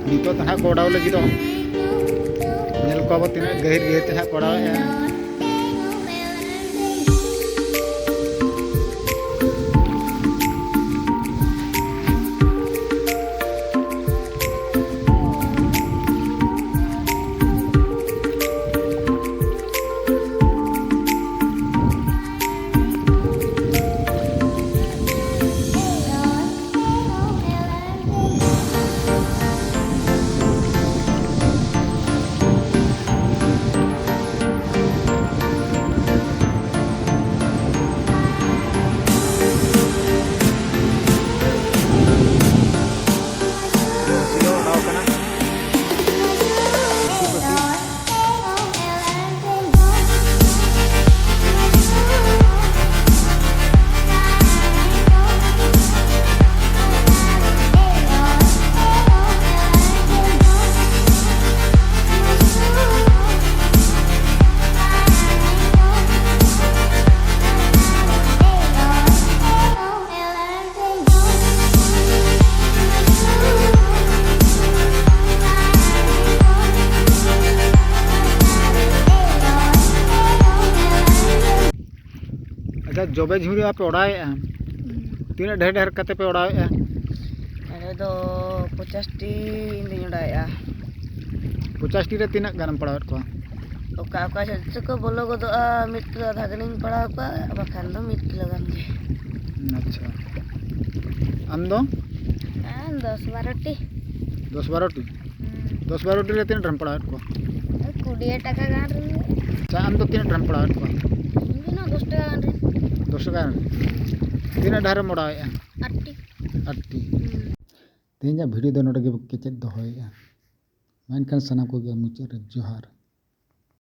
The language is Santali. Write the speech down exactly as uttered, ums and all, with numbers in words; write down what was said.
ᱱᱤᱛᱚᱜ ᱫᱚ ᱱᱟᱦᱟᱜ ᱠᱚ ᱚᱰᱟᱣ ᱞᱟᱹᱜᱤᱫᱚᱜ᱾ ᱧᱮᱞ ᱠᱚᱣᱟ ᱵᱚ ᱛᱤᱱᱟᱹᱜ ᱜᱟᱹᱦᱤᱨ ᱜᱟᱹᱦᱤᱨ ᱛᱮ ᱱᱟᱦᱟᱜ ᱠᱚ ᱚᱰᱟᱣᱮᱫᱼᱟ᱾ ᱟᱪᱪᱷᱟ, ᱡᱚᱵᱮ ᱡᱷᱩᱨᱤ ᱟᱯᱮ ᱚᱰᱟᱣᱮᱫᱼᱟ, ᱛᱤᱱᱟᱹᱜ ᱰᱷᱮᱨ ᱰᱷᱮᱨ ᱠᱟᱛᱮ ᱯᱮ ᱚᱰᱟᱣᱮᱫᱼᱟ? ᱟᱞᱮ ᱫᱚ ᱯᱚᱪᱟᱥ ᱴᱤ ᱤᱧ ᱫᱩᱧ ᱚᱰᱟᱣᱮᱫᱼᱟ᱾ ᱯᱚᱪᱟᱥ ᱴᱤ ᱨᱮ ᱛᱤᱱᱟᱹᱜ ᱜᱟᱱᱮᱢ ᱯᱟᱲᱟᱣᱮᱫ ᱠᱚᱣᱟ? ᱚᱠᱟ ᱚᱠᱟ ᱡᱚᱦᱚᱜ ᱪᱚᱠᱚ ᱵᱚᱞᱚ ᱜᱚᱫᱚᱜᱼᱟ, ᱢᱤᱫ ᱠᱤᱞᱳ ᱟᱫᱷᱟ ᱜᱟᱱᱤᱧ ᱯᱟᱲᱟᱣ ᱠᱚᱣᱟ, ᱵᱟᱠᱷᱟᱱ ᱫᱚ ᱢᱤᱫ ᱠᱤᱞᱳ ᱜᱟᱱ ᱜᱮ᱾ ᱟᱪᱪᱷᱟ, ᱟᱢ ᱫᱚ? ᱦᱮᱸ, ᱫᱚᱥ ᱵᱟᱨᱚ ᱴᱤ᱾ ᱫᱚᱥ ᱵᱟᱨᱚ ᱴᱤ? ᱦᱩᱸ᱾ ᱫᱚᱥ ᱵᱟᱨᱚ ᱴᱤ ᱨᱮ ᱛᱤᱱᱟᱹᱜ ᱰᱷᱮᱨᱮᱢ ᱯᱟᱲᱟᱣᱮᱫ ᱠᱚᱣᱟ? ᱳᱭ ᱠᱩᱲᱤ ᱴᱟᱠᱟ ᱜᱟᱱ ᱨᱮ᱾ ᱟᱪᱪᱷᱟ, ᱟᱢ ᱫᱚ ᱛᱤᱱᱟᱹᱜ ᱰᱷᱮᱨᱮᱢ ᱯᱟᱲᱟᱣᱮᱫ ᱠᱚᱣᱟ? ᱤᱧ ᱫᱚ ᱱᱚᱣᱟ ᱫᱚᱥ ᱴᱟᱠᱟ ᱜᱟᱱ ᱨᱮ᱾ ᱫᱚᱥ ᱴᱟᱠᱟ ᱜᱟᱱ ᱨᱮ? ᱦᱩᱸ᱾ ᱛᱤᱱᱟᱹᱜ ᱰᱷᱮᱨᱮᱢ ᱚᱰᱟᱣᱮᱫᱼᱟ? ᱟᱴ ᱴᱤ᱾ ᱟᱴ ᱴᱤ᱾ ᱦᱩᱸ᱾ ᱛᱮᱦᱮᱧᱟᱜ ᱵᱷᱤᱰᱤᱭᱳ ᱫᱚ ᱱᱚᱰᱮ ᱜᱮ ᱠᱮᱪᱮᱫ ᱫᱚᱦᱚᱭᱮᱫᱼᱟ᱾ ᱢᱟ ᱮᱱᱠᱷᱟᱱ ᱥᱟᱱᱟᱢ ᱠᱚᱜᱮ ᱢᱩᱪᱟᱹᱫ ᱨᱮ ᱡᱚᱦᱟᱨ᱾